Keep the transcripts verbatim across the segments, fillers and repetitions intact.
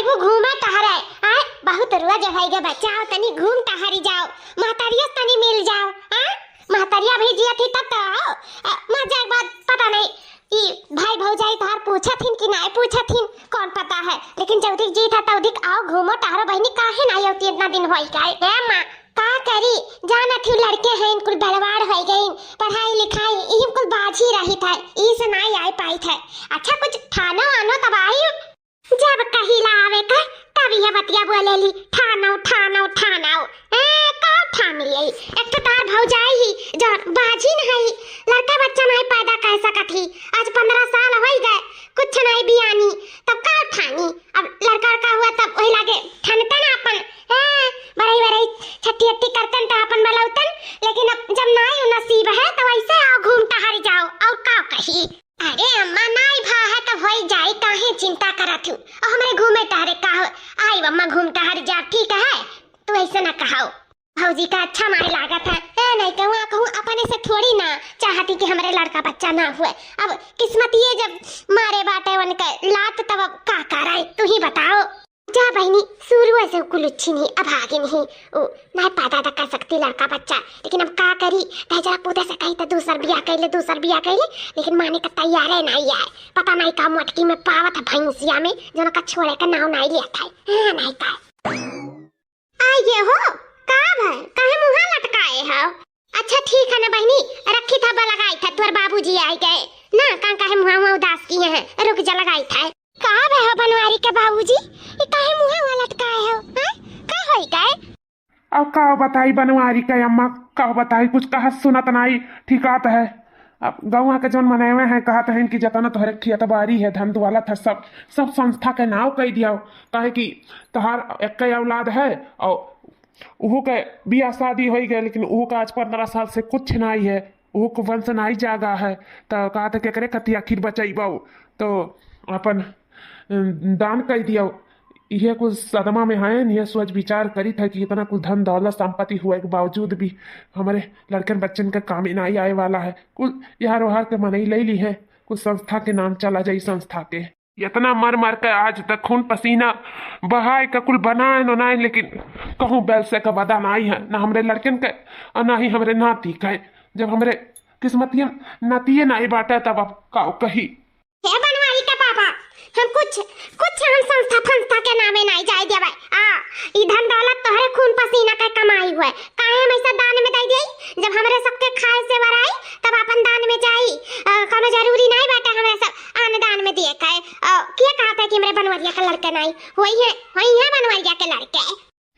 वो घूमे टहरे, आय, बहुत रोज होइगे बच्चा हो, तनी घूम टहरी जाओ, महतरियो से तनी मिल जाओ, हाँ? महतरिया भी जियत ही तब तो आओ, अ, मर जाए के बाद पता नहीं, ई भाई भौजाई तोहार पूछत हिन कि नाय पूछत हिन, कौन पता है, लेकिन जौदिक जी था तौदिक आओ, घूमो टहरो बहिनी, काहे नाय अउती, इतना दिन होई गए। ए माँ, का करी, जानत ही लड़के हैं, इनकुल बड़वार होई गई, पढ़ाई लिखाई, ई कुल बाझी रही था, ई से नाय आए पाई था। अच्छा कुछ थानो आनो तब आई, जब कहिला आवे का, तब ये बतिया बोलेली, "ठानौ, ठानौ, ठानौ।" ए, का ठान लिये? एक तो तार भौजाई ही, जो बाझिन हई, लड़का बच्चा नाई पैदा कर सकत ही। आज पन्द्रह साल होई गए, कुछ नाई बियानी, तब का ठानी? अब लड़का, लड़का हुआ तब वही लागे ठनते ना अपन, ए, बड़ई, बड़ई, छट्टी, अट्टी करतन तो अपन बलौतन, लेकिन अब जब नाई नसीब है, तो ऐसे आओ, घूम टहर जाओ, और का कही? अरे अम्मा, नाई भा है तो होई जाई, काहे चिंता करत हूँ? और हमरे घूमे टहरे का हो? आई अम्मा, घूम टहर जा, ठीक है, तू ऐसे ना कहाओ। भौजी का अच्छा माय लागत है, ए, नहीं कहूँ, आ कहूँ, अपने से थोड़ी ना चाहती कि हमरे लड़का बच्चा ना हुए। अब किस्मतिये जब मारे बाटे उनके लात, तब अब का करे, तू ही बताओ। जा बहिनी, शुरुए से कुलुच्छी नहीं, अभागिन ही। उ नाय पैदा त कर सकती लड़का बच्चा, लेकिन अब का करी? कहे जरा पूते से कही त दूसर बियाह कइले, दूसर बियाह कइले, लेकिन माने का तैयारे नाई है। पता नाई का मोटकी में पावत है भैंसिया में, जो उनका छोड़े का नाव नाई लेत है। हाँ, नाई का। आ ये हो, का भय? काहे मुँहा लटकाए हो? अच्छा ठीक है ना बहिनी, रखी था, बलगाई था, तोर बाबूजी आई गए ना, का काहे मुँहा, मुँहा उदास किए हैं, रुक जा, लगाई था। का भय हो बनवारी के बाबूजी, ये काहे मुँहा लटकाए हो, हाँ? का होई गए? अब का बताई बनवारी के अम्मा, का बताई, कुछ कहत सुनत नाई ठिकात है। अब गौवा के जौन मनैवे हैं, कहत हैं कि जतना तोहरे खेत बारी है, धन दौलत है, सब, सब संस्था के नाव कई दियो, काहे कि तोहार एक औलाद है और उहू के बियाह शादी होई गए, लेकिन उहू का आज पन्द्रह साल से कुछ नाई है, उहू के वंश नाई जागा है। तो कहा था कि एकरे कति आखिर बचइबो, तो अपन, अम, दान कई दियो। इहे कुछ सदमा में है, इहे सोच विचार करी था कि इतना कुछ धन दौलत संपत्ति हुए के बावजूद भी हमारे लड़कन बच्चन के काम ही नाई आए वाला है। कुछ यार ओहार के मनई ले ली है, कुछ संस्था के नाम चला जाई संस्था के। इतना मर मर के आज तक खून पसीना बहाए के कुल बनाए न नाए, लेकिन कहूँ बैल से का वादा नाई है, ना हमरे लड़कन के और ना ही हमरे नाती के। जब हमरे किस्मतियन नातिये नाई बाटे तब अब काउ कही। हे बनवारी के पापा, हम कुछ, कुछ हम संस्था फंस्था के नामे नाई जाए देबै। आ, ई धन दौलत तोहरे खून पसीना के कमाई हुए। काहे हम ऐसा दान में दे देई? जब हमरे सबके खाए से वराई, तब अपन दान में जाई। अ, कौनो जरूरी नाई बाटे हमरे सब आन दान में दिए के। अ, के कहत है कि हमरे बनवरिया के लड़के नाई? होई है, होई है बनवरिया के लड़के।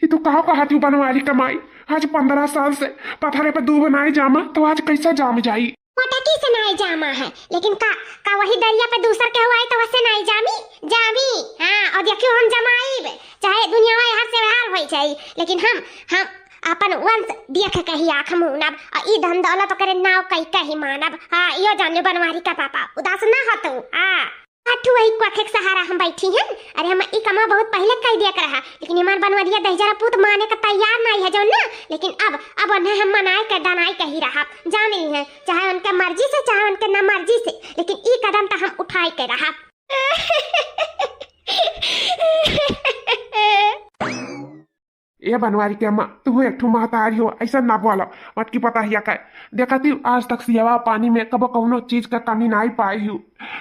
ये तो का कहत हूँ बनवारी के माई, आज पन्द्रह साल से पथरे पे दूब नाई जामा, तो आज कैसे जाम जाई? मोटकी से नाई जामा है, लेकिन का, का वही दरिया पे दूसर के हुआ है तो वैसे नाई जामी? जामी, हाँ, और देखियो हम जमाइब, चाहे दुनिया में हर से हार होई जाई, लेकिन हम, हम अपन वंश देख के ही आँख मूनब, और ई धन दौलत ओकरे नाव कई कही मानब। हाँ, इहो जान लो बनवारी का पापा, उदास ना हो तू। हाँ, अठु वही कोखे के सहारा हम बैठी हैं। अरे हम ई कमा बहुत पहले कई दिया के रहा, लेकिन हमार बनवरिया दहिजरा पूत माने का तैयार नाई है जौन ना, लेकिन अब, अब उन्हें हम मनाए के दनाए के ही रहा, जान ली है, चाहे उनके मर्जी से, चाहे उनके ना मर्जी से, लेकिन ई कदम तो हम उठाए के रहा। ए बनवारी के अम्मा, तू एक ठो महतारी हो, ऐसा ना बोलो। मटकी पता हिया का, देखती आज तक सियावा पानी में कबो कौनो चीज का कमी नाई पाई हूँ।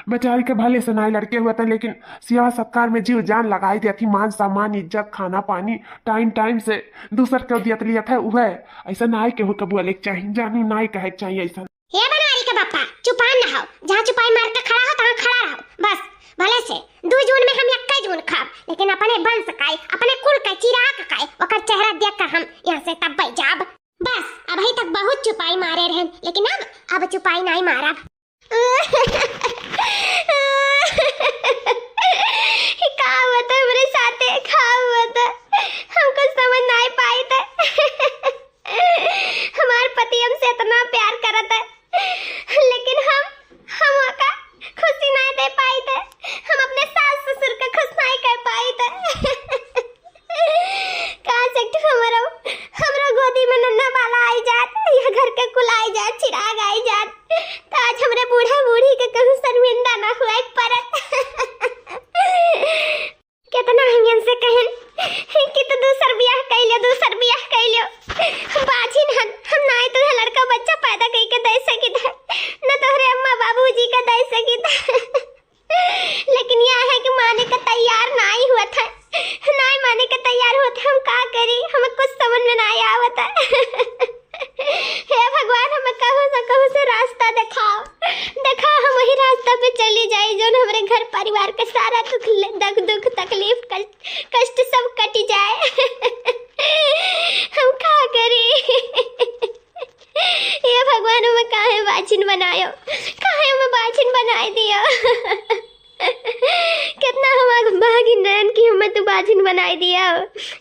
बेचारी के भले से नाई लड़के हुए थे, लेकिन सियावा सत्कार में जीव जान लगाई देती, मान सम्मान, इज्जत, खाना पानी टाइम टाइम से दूसर के दियत लियत है। उहे ऐसा नाई केहू के बोले के चाही, जानू, नाई कहे के चाही ऐसा। हे बनवारी के बापा, चुपान ना हो, जहाँ चुपाई मार के खड़ा हो, तहाँ खड़ा रहो। बस, भले से दू जून में हम एक्के जून खाब, लेकिन अपने वंश का, अपने कुल का, चिराग का, ओकर चेहरा देख के हम यहाँ से तब्बे जाब। बस, अबही तक बहुत चुपाई मारे रहन, लेकिन अब, अब चुपाई नाई मारब। का होता हमरे साथे, का होता? हम कुछ समझ नाई पाई थे। हमार पति हमसे इतना प्यार करत है, लेकिन हम, हम ओका खुशी नाई दे पाई थे। हम अपने सास ससुर के खुश नाई कर पाई थे। काश एक ठो हमरो, हमरो कि तू दूसर बियाह कइ लियो, दूसर बियाह कइ लियो। बाझिन हन, हम नाहीं तुहे लड़का बच्चा पैदा कइ के दइ सकित है, न तोहरे अम्मा बाबूजी के दइ सकित है। लेकिन यह है कि माने के तैयार नाहीं हुवत है, नाहीं माने के तैयार हुवत है। हम का करी, हमें कुछ समझ में नाहीं आवत है। हे भगवान, हमें कहूँ से, कहूँ से रास्ता देखाओ, देखाओ, हम वही रास्ता पे चली जाई, जौन हमरे घर परिवार के सारा दुख, दुख, दुख, तकलीफ, कष्ट, कष्ट सब कटि जाए। हम का करी? हे भगवान, हमें काहे बाझिन बनायो, काहे हमें बाझिन बनाइ दियो? कितना हम अभागिन रहन कि हमें तू बाझिन बनाइ दियो,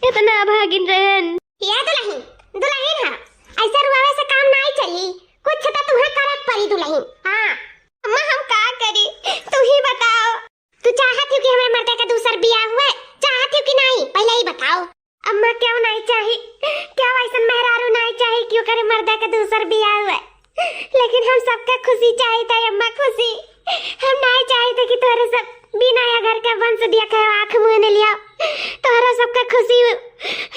इतना अभागिन रहन। या दुलहिन, दुलहिन ह, ऐसे रुआवे से काम नाहीं चली, कुछ तो तुहे करे के परी दुलहिन। हाँ। अम्मा, हम का करी, तू ही बताओ। तू चाहत हो कि हमरे मर्दे के दूसर बियाह हुए, चाहत हो कि नाहीं, पहिले ई बताओ। अम्मा, क्यों नाहीं चाही, क्यों ऐसन मेहरारू नाहीं चाही कि ओकरे मर्दे के दूसर बियाह हुए? लेकिन हम सबके खुशी चाहित है अम्मा, खुशी। हम नाहीं चाहित है कि तोहरे सब बिना या घर के वंश देखे आँख मूँद लियो। तोहरा सबके खुशी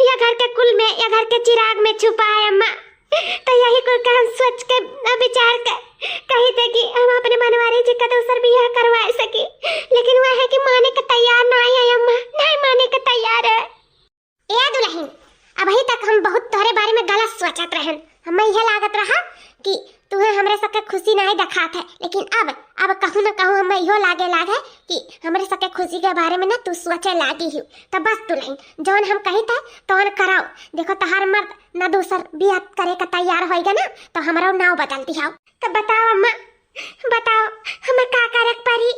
या घर के कुल में, या घर के चिराग में छुपा है अम्मा। तो यही कुल का हम सोच के, अ, विचार के कहित है कि हम अपने बनवारी जी का दूसर बियाह करवाए सकी, लेकिन वह है कि माने के तैयार नाहीं है अम्मा, नाहीं माने के तैयार है। ए दुलहिन, अबही तक हम बहुत तोहरे बारे में गलत सोचत रहन। हमें यह लागत रहा कि तुहे हमरे सबके खुशी नाहीं देखात है, लेकिन अब, अब कहूँ न कहूँ हमें इहो लागे लागे कि हमरे सबके खुशी के बारे में ना तू सोचे लागी ही। तो बस दुलहिन, जौन हम कहित है, तौन कराओ। देखो, तोहार मर्द ना दूसर बियाह करे का तैयार होइगा ना, तो हमरो नाव बदल दिहाओ। तो बताओ अम्मा, बताओ, हमें का करे के परी?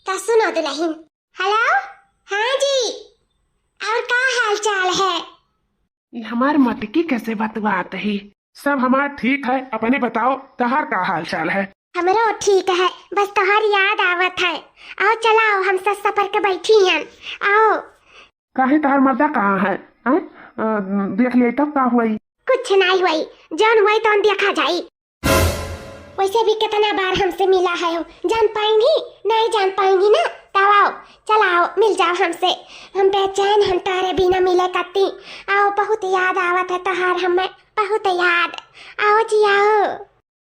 तो सुनो दुलहिन। हेलो, हाँ जी, और का हाल चाल है? ये हमार मटकी कैसे बतवात ही? सब हमार ठीक है, अपने बताओ, तोहार का हाल चाल है? हमरो ठीक है, बस तोहार याद आवत है। आओ, चलाओ, हम सब सफर के बैठी हन, आओ। काहे, तोहार मर्दा कहाँ है? हैं? अ, देख लिए तब का हुई? कुछ नाहीं हुई, जौन हुई तौन देखा जाई। वैसे भी कितना बार हमसे मिला है हो, जान पाएंगी? नाहीं जान पाएंगी ना? तब आओ, चलाओ, मिल जाओ हमसे। हम बेचैन हन तोहरे बिना मिले कत्ती। आओ, बहुत याद आवत है तोहार हमें, बहुत याद। आओ जी, आओ।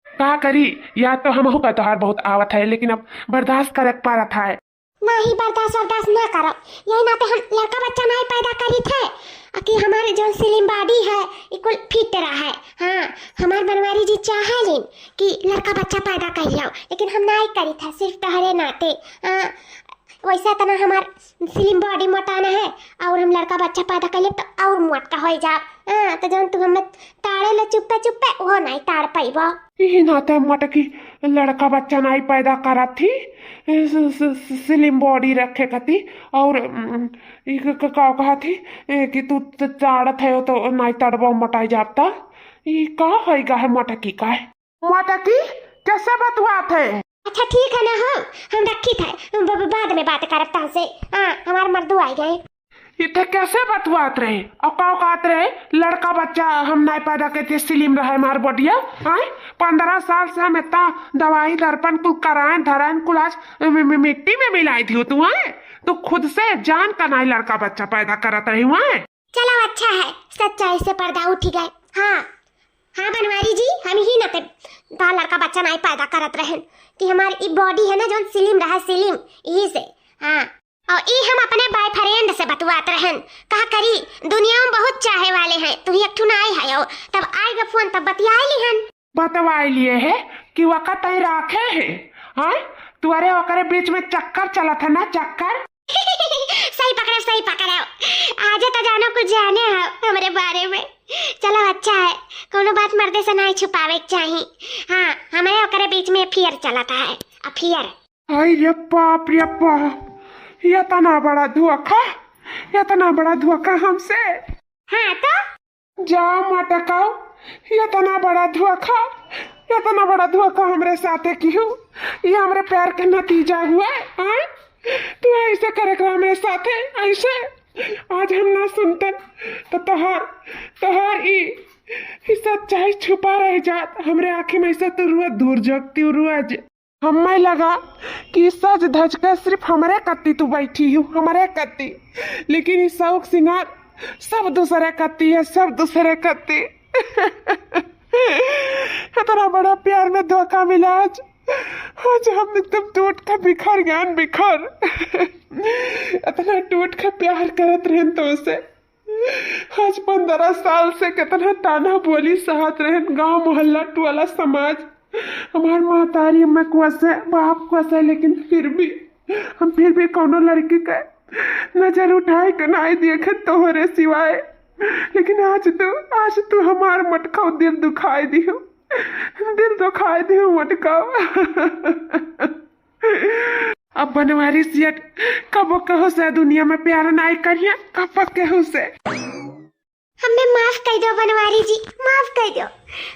का करी, याद तो हमहू का तोहार बहुत आवत है, लेकिन अब बर्दाश्त करे के पड़त है। नाहीं, बर्दाश्त वर्दाश्त ना करो। यही नाते हम लड़का बच्चा नाहीं पैदा करित है, आ कि हमारे जौन slim body है, ई कुल fit रहे। हाँ, हमार बनवारी जी चाहेलिन कि लड़का बच्चा पैदा कर जाओ, लेकिन हम नाहीं करित है, सिर्फ तोहरे नाते। हाँ, वैसे इतना हमार slim body मोटाना है, और हम लड़का बच्चा पैदा कर लेब तो और मोटका हो जाब। हाँ, तो जौन तू हमें ताड़े ले चुप्पे चुप्पे, वो नाहीं ताड़ पाइबो। यही नाते मटकी लड़का बच्चा नाहीं पैदा करत थी, स-, स-, स-, slim body रखे कती, और, उम, ई क-, क-, का कहा थी, ए, कि तू त-, ताड़त है तो नाहीं ताड़बो, मोटाई जाब त। ई का है गा है मटकी का है? मटकी कैसे बतवात है? अच्छा ठीक है ना, हाँ, हम रखित है, ब-, ब-, बाद में बात करब तहसे। हाँ, हमार मर्दू आइ गए। इते कैसे बतवात रहे? और का कहत रहे? लड़का बच्चा हम नाहीं पैदा करते, slim रहे हमार body, हाँ? पन्द्रह साल से हम इतना दवाई दर्पण कुल कराएं, धराएं, कुल आज मि-, मि-, मिट्टी में मिलाई दियो तू, हाँ? तू खुद से जान का नाहीं लड़का बच्चा पैदा करत रही, हाँ? चलो अच्छा है, सच्चाई से पर्दा उठ गए। हाँ, हाँ बनवारी जी, हम ही ना ते बा लड़का बच्चा नाहीं पैदा करत रहन कि हमार ई body है ना जौन slim रहा, slim, यही से। हाँ, और ई हम अपने boyfriend से बतवात रहन। का करी, दुनिया में बहुत चाहे वाले हैं, तू ही एक ठू नाहीं है हो। तब आइगा phone, तब बतियाइ लिहन। बतवाइ लिए है कि वका तई राखे है, हाँ? तुअरे ओकरे बीच में चक्कर चलत है ना, चक्कर। सही पकड़े, सही पकड़े। आजे तो जानो कुछ जाने हो हमरे बारे में। चलो अच्छा है, कोनो बात मर्दे से नाहीं छुपावे के चाही। हाँ, हमरे ओकरे बीच में affair चलत है, affair। हाय रे बाप रे बाप, इतना बड़ा धोखा, इतना बड़ा धोखा हमसे। हाँ तो? जा मटकाऊ, इतना बड़ा धोखा, इतना बड़ा धोखा हमरे साथे किहू। ये हमरे प्यार का नतीजा हुआ, हाँ? तू ऐसे करे करा हमरे साथे, ऐसे? आज हम ना सुनतन, तो तोहार, तोहार ई, ई सच्चाई छुपा रह जात। हमरे आँखी में ऐसे तू रोज दूर जगती रोज। हमें लगा कि सज धज के सिर्फ हमरे कत्ती तू बैठी हू, हमरे कत्ती, लेकिन ई शौक सिंगार सब दूसरे कत्ती है, सब दूसरे कत्ती। इतना बड़ा प्यार में धोखा मिला आज। आज हम एकदम टूट के बिखर गए, बिखर। इतना टूट के प्यार करत रहन तोसे। आज पन्द्रह साल से कितना ताना बोली सहत रहन, गांव मोहल्ला टोला समाज, हमार महतारी अम्मा कोसे, बाप कोसे, लेकिन फिर भी हम फिर भी कौनो लड़की के नजर उठाए के नाई देखे तोहरे सिवाय। लेकिन आज तू, आज तू हमार मटकाऊ दिल दुखाए दियो, दिल दुखाए दियो मटकाऊ। अब बनवारी सेठ कबो केहू से दुनिया में प्यार नाई करिया, कबो केहू से। हमें माफ कर दो बनवारी जी, माफ कर दो।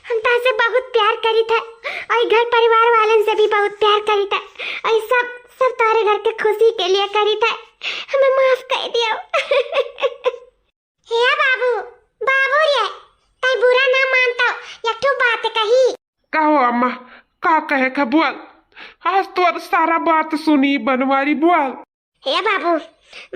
हम तोहसे बहुत प्यार करी थे और घर परिवार वालन से भी बहुत प्यार करी थे और सब, सब तोहरे घर के खुशी के लिए करी थे। हमें माफ कर दियो। हे बाबू, बाबू रे, तै बुरा ना मानता, एक ठो बात कही। कहो अम्मा, का कहे के बोल। आज तोर सारा बात सुनी बनवारी, बोल। हे बाबू,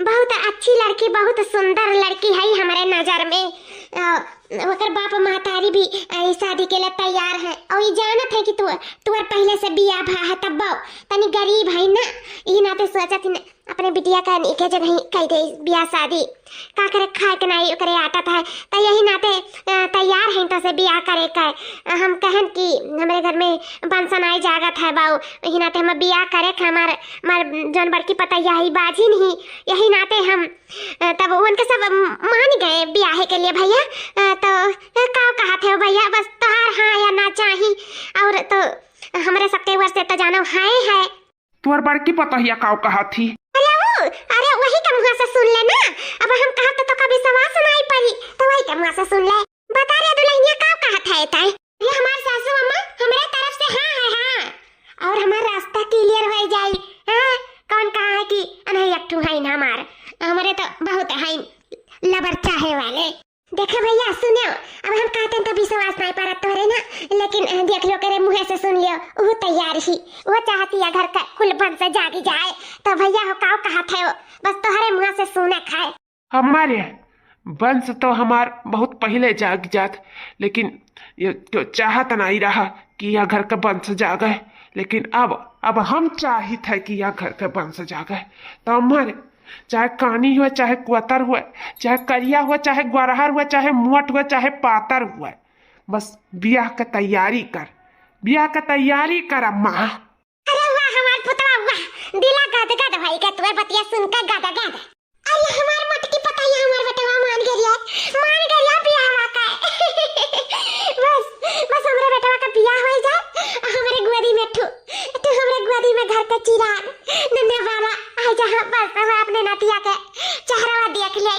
बहुत अच्छी लड़की, बहुत सुंदर लड़की है हमारे नजर में। अ, ओकर बाप महतारी भी, अ, शादी के लिए तैयार है और ये जानत है कि तू, तोर पहले से बियाह भा है, तब तनी गरीब है ना, ई नाते सोचत ही ना, अपने बिटिया का इके जगह ही कह दे बियाह शादी। का करे, खाए के नाई ओकरे आटत है, त यही नाते, अ, तैयार है तोसे बियाह करे का। अ, हम कहन कि हमरे घर में बंसन आई जागत है बाऊ, यही नाते हम बियाह करे के हमार, हमार जौन बड़की पतैया है बाझिन ही, यही नाते हम, अ, तब उनके सब मान गए बियाहे के लिए भैया। अ, तो, अ, का कहत है भैया, बस तोहार हाँ या ना चाही, और तो हमरे सबके ओर से तो जानो है, है। तोर बड़की पतोहिया काव कहत ही? अरे वो, अरे वही के मुँह से सुन ले ना। अब हम कहत तो तोका विश्वास नाई पड़ी, तो वही के मुँह से सुन ले। बता रे दुल्हनिया, काव कहत है तै? ये हमार सासू अम्मा, हमरे तरफ से हाँ है, हाँ। और हमार रास्ता clear हो जाई, हाँ? कौन कहा है कि अनही एक ठू है ना हमार? हमरे तो बहुत है लवर चाहे वाले। देखा भैया, सुनो, अब हम कहते हैं तो विश्वास नहीं परत तोहरे ना, लेकिन, अ, देख लियो, करे मुँह से सुन लियो, वो तैयार ही, वो चाहती है घर का कुल वंश जागी जाए। तो भैया हो, काव कहत है वो, बस तोहरे मुँह से सुने खाए। हमारे वंश तो हमार बहुत पहले जाग जात, लेकिन ये तो चाहत नहीं रहा कि यह घर का वंश जागे, लेकिन अब, अब हम चाहित है कि यह घर का वंश जागे। तो हमारे चाहे कानी हुए, चाहे कुअतर हुए, चाहे करिया हुए, चाहे गोरहर हुए, चाहे मोट हुए, चाहे पातर हुए, बस बियाह के तैयारी कर, बियाह के तैयारी कर अम्मा। अरे वाह हमार पुतवा वाह, दिला गदगद भई के तुए बतिया सुन के गदगद। अरे हमार मटकी पतैया, हमार बेटवा मान गइया, मान गइया बियाहवा का। बस, बस हमरे बेटवा का बियाह हो जाए, आ हमरे गोदी में ठू, तू हमरे गोदी में घर के चिराग, नन्हे वाला, आ जहाँ बस हम अपने नतिया के चेहरवा देख ले।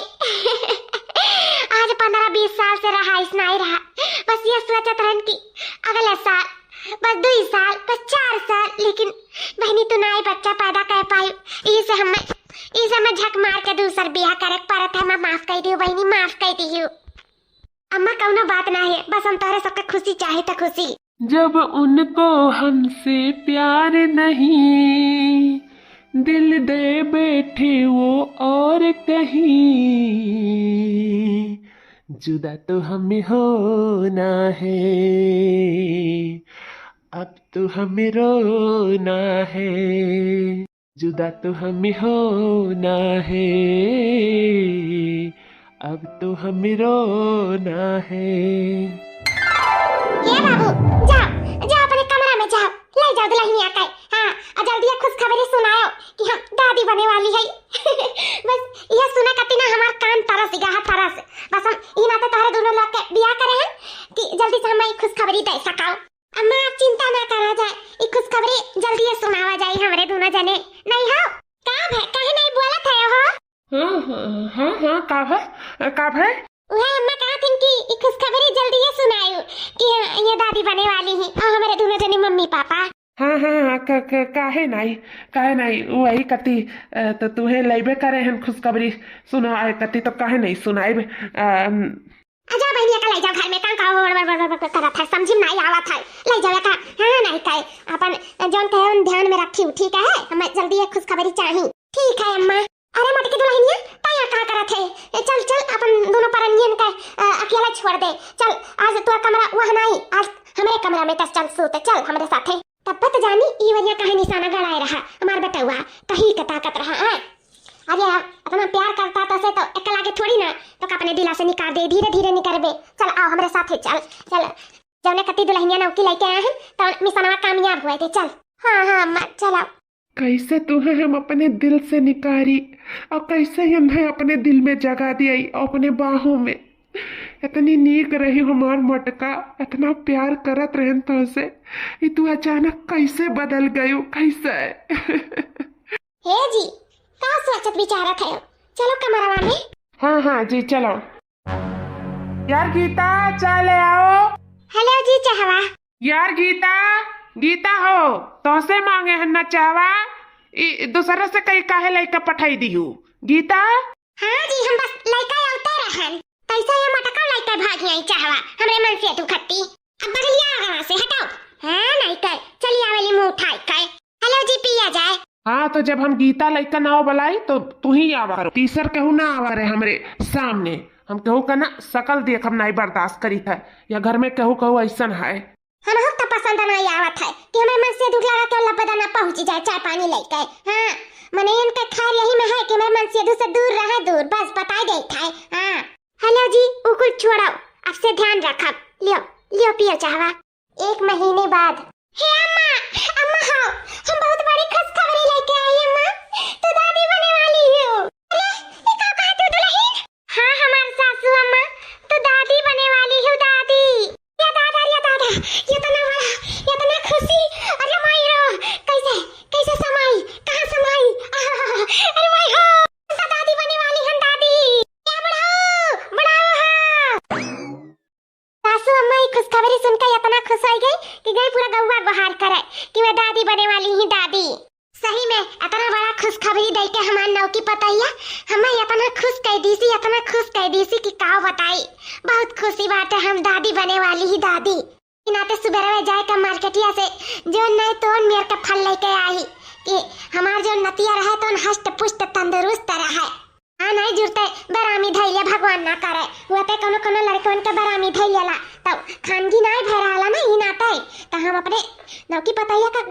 आज पन्द्रह बीस साल से रहा, इस नाई रहा, बस ये सोचत रहन कि अगले साल, बस दुई साल, बस चार साल, लेकिन बहिनी तू नाई बच्चा पैदा कर पाई, इसे हमें, इसे हमें झक मार के दूसर बियाह करे के परत है। मैं माफ कर दियो बहिनी, माफ कर दियो। अम्मा कौनो बात ना है, बस हम तोहरे सबके खुशी चाहे त खुशी। जब उनको हमसे प्यार नहीं, दिल दे बैठे वो और कहीं, जुदा तो हमें होना है, अब तो हमें रोना है, जुदा तो हमें होना है, अब तो हमें रोना है। ए बाबू, जाओ, जाओ अपने कमरा में जाओ, ले जाओ दुल्हनिया के। हाँ, और जल्दी ये खुशखबरी सुनाओ कि हम दादी बने वाली है। बस ये सुने खातिर ना हमार कान तरस गया है, तरस। बस हम ई नाते तोहरे दोनों लोग के बियाह करे हैं कि जल्दी से हमें खुशखबरी दे सकाओ। अम्मा, आप चिंता ना करा जाए, ई खुशखबरी जल्दी ये सुनावा जाए हमरे दोनों जने। नहीं हो? का भे, काहे नहीं बोलत है हो? हाँ, हाँ, हाँ, हाँ, का भे, का भे? उहे अम्मा कहत हिन कि ई खुशखबरी जल्दी ये सुनायु कि ये दादी बने वाली ही और हमरे दोनों जने मम्मी पापा। हाँ, हाँ, हाँ, क-, क-, काहे नहीं, काहे नहीं, वही कती, अ, तो तुहे लइबे करे हन खुशखबरी सुनाए कती, तो काहे नहीं सुनाइब, अ, आ जा बहिनी, एका ले जाओ घर में, काम का बड़, बड़, बड़, बड़, बड़ करत है, समझी में नहीं आवत है। ले जाओ एका, हाँ, नहीं कहे, अपन जौन कहे उन ध्यान में रखी, ठीक है? हमें जल्दी एक खुशखबरी चाही। ठीक है अम्मा। अरे मोटकी दुल्हनिया, तै यहाँ का करत है? ए, चल, चल, अपन दुनो परनियन का, अ, अकेला छोड़ दे। चल, आज तोर कमरा वहाँ नाई, आज हमरे कमरा में तस चल सूत, चल हमरे साथे। तब तो जानी ई वरिया काहे निशाना गड़ाए रहा, हमार बेटउआ, कहीं का ताकत रहा, हाँ? अरे, इतना प्यार करता तो से तो एक लागे थोड़ी ना, तो का अपने दिला से निकाल दे, धीरे धीरे निकरबे। चल, आओ हमरे साथे, चल, चल। जौने कती दुल्हनिया नौकी लेके आए हैं, तो मिशनवा कामयाब हुए थे, चल। हाँ, हाँ, अम्मा, चल आओ। कैसे तुहें हम अपने दिल से निकारी और कैसे इन्हें अपने दिल में जगा दिया और अपने बाहों में। इतनी नीक रही हमार मटका, इतना प्यार करत रहन तोसे, ई तू अचानक कैसे बदल गयो, कैसे? हे जी, का सोचत विचारत है? चलो कमरवा में। हाँ, हाँ जी, चलो। यार गीता, चाय ले आओ। हेलो जी, चाहवा। यार गीता, गीता हो, तोसे मांगे हन ना चाहवा, ई दूसरे से कहीं काहे लइका पठाई दिहू? गीता? हाँ जी, हम बस लइका आवते रहन, तैसे ये मटका लइका भाग आई चाहवा, हमरे मन से दुखती। अब बगलिया आगवा से हटाओ। हाँ, नहीं कर, चली आवेली मुंह उठाई के। हेलो जी, पिया जाए। हाँ, तो जब हम गीता लइका नाव बुलाई, तो तू ही आवा करो। तीसर केहू ना आवा रे हमरे सामने। हम केहू का ना शकल देखब नाई बर्दाश्त करी था। या घर में केहू, केहू ऐसन है। हम तो पसंद नाई आवत है कि हमरे मन से दुख लगा के लबदा ना पहुँच जाए चाय पानी लेके। हाँ, मने इनके खैर यही में है कि हमरे मन से दूर से दूर रहे, दूर, बस बताई देत है। हाँ। हेलो जी, उ कुल छोड़ो, अब से ध्यान रखब। लियो, लियो पियो चाहवा। एक महीने बाद। हे अम्मा, अम्मा हो, हम बहुत बड़ी खुशखबरी लेके आई अम्मा, तू दादी बने वाली हो। अरे, ये का कहा तू दुल्हन? हाँ हमार सासू अम्मा, तू दादी बने वाली हो दादी। या दादा, या दादा, इतना बड़ा, इतना खुशी, अरे माई रो, कैसे, कैसे समाई, कहाँ समाई? आहा, अरे माई हो, तो दादी बने वाली हम दादी। या बढ़ाओ, बढ़ाओ हाँ। सासू अम्मा ई खुशखबरी सुनके इतना खुश हो गई कि गई पूरा गौवा गोहार करे कि मैं दादी बने वाली ही दादी। सही में इतना बड़ा खुशखबरी दे के हमार नौकी पतैया हमें इतना खुश कर दीसी, इतना खुश कर दीसी कि का बताई। बहुत खुशी बात है, हम दादी बने वाली ही दादी। ई नाते सुबेरवे जाए का मार्केटिया से जो नहीं तो मेर के फल लेके आई कि हमार जो नतिया रहे तो हष्ट पुष्ट तंदुरुस्त रहे। हाँ, नहीं जुरते बरामी धैले भगवान ना करे। हुआ ते कोनो कोनो लड़कवन के बरामी धैलेला, तब खानगी नाई भय रहला ना, ई नाते। त हम अपने नौकी पतैया का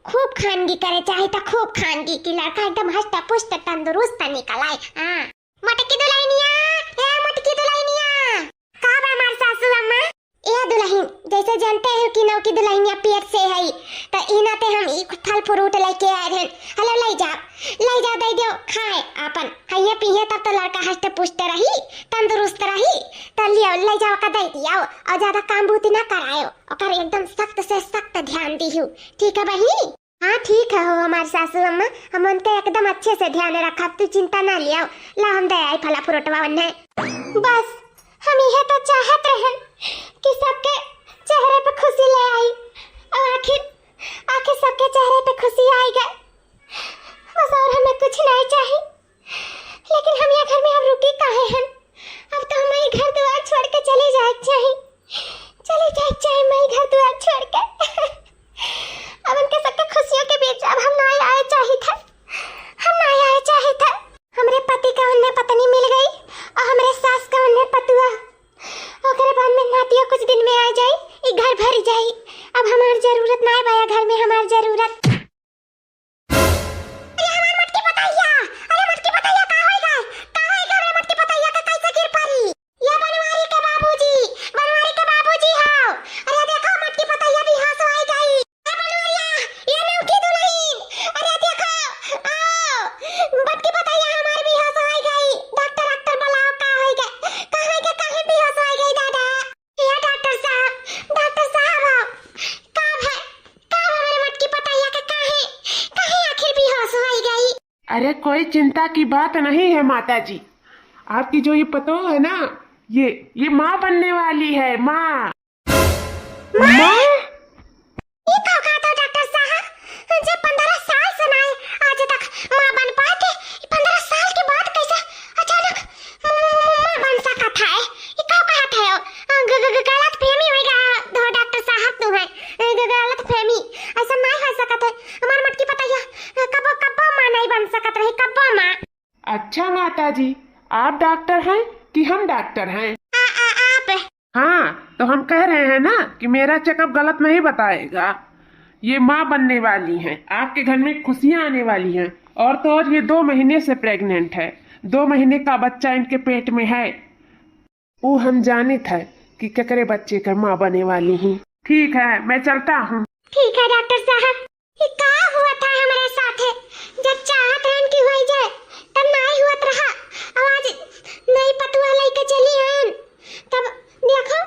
खूब खानगी करे चाही, त खूब खानगी कि लड़का एकदम हष्ट पुष्ट तंदुरुस्त निकल आए। हाँ। मटकी दुल्हनिया, ए मटकी दुल्हनिया। का बा हमार सासू अम्मा? ए दुल्हन, जैसे जानते हो कि नौकी दुल्हनिया पेट से है, त ई नाते हम ई फल फ्रूट लेके आए हैं। हेलो, ले जाओ, ले जाओ, दे दो खाए आपन। खाइए पीए तब तो लड़का हष्ट पुष्ट रही, तंदुरुस्त रही। त लियो, ले जाओ का दे दियो और ज्यादा काम बूती ना करायो। ओकर एकदम सख्त से सख्त ध्यान दिहू, ठीक है बहिनी? हाँ, ठीक है हो हमार सासू अम्मा, हम उनके एकदम अच्छे से ध्यान रखब, तू चिंता ना लियो। ला हम दे आई फला फ्रूटवा उन्हें। बस हम यह तो चाहत रहन कि सबके चेहरे पे खुशी ले आई, और आखिर, आखिर सबके चेहरे पे खुशी आई गए। बस और हमें कुछ नहीं चाहिए। लेकिन हम यह घर में अब रुकी काहे हन? अब तो हमें ये घर द्वार छोड़ के चले जाए के चाही, चले जाए के चाही मैं घर द्वार छोड़ के। अब उनके सबके खुशियों के बीच अब हम ना आए चाही थे, हम ना आए चाही थे। हमरे पति का उन्हें पत्नी मिल गई और हमरे सास का उन्हें पतुआ। ओकरे बाद में नातियो कुछ दिन में आ जाई, ई घर भर जाई। अब हमार जरूरत ना है भैया, घर में हमार जरूरत। अरे हमार मटकी पतैया, अरे मटकी पतैया, का होई गए? का होई गए हमरे मटकी पतैया के, कैसे गिर पड़ी? ये बनवारी के बाबूजी, बनवारी के बाबूजी हो। अरे देखो मटकी पतैया बेहोश होई गई। ए बनवरिया, ये नौकी दुल्हन, अरे देखो, आओ, मटकी पतैया हमार बेहोश होई गई। डॉक्टर, डॉक्टर बुलाओ, का होई गए? का होई गए, काहे बेहोश होई गई दादा? या डॉक्टर साहब, डॉक्टर साहब हो, का भय, का भय हमरे मटकी पतैया के काहे, काहे आखिर बेहोश होई गई? अरे कोई चिंता की बात नहीं है माता जी, आपकी जो ये पतोह है ना, ये, ये माँ बनने वाली है, माँ। माँ? ये का कहत हो डॉक्टर साहब? जे पन्द्रह साल से ना आज तक माँ बन पाए थे, ये पन्द्रह साल के बाद कैसे अचानक म-, म-, म-, माँ बन सकत है? ये का कहत है? ग-, ग-, ग-, गलत फहमी हो गया हो डॉक्टर साहब, तू है ग-, ग-, गलत फहमी, ऐसा नहीं हो सकत है। हमार मटकी पतैया कबो, कबो माँ नहीं बन सकत रही, कबो माँ। अच्छा माता जी, आप डॉक्टर हैं कि हम डॉक्टर हैं? आ, आ, आप। हाँ, तो हम कह रहे हैं ना कि मेरा चेकअप गलत नहीं बताएगा। ये माँ बनने वाली हैं, आपके घर में खुशियाँ आने वाली हैं। और तो और, ये दो महीने से प्रेग्नेंट है, दो महीने का बच्चा इनके पेट में है। वो हम जानित है कि केकरे बच्चे के माँ बने वाली ही। ठीक है, मैं चलता हूँ। ठीक है डॉक्टर साहब। ये का हुआ था हमारे साथे? जब चाहत रहन कि होई जाए, तब नाई हुआ रहा। अब आज नई पतुआ लेके चली हन, तब देखो,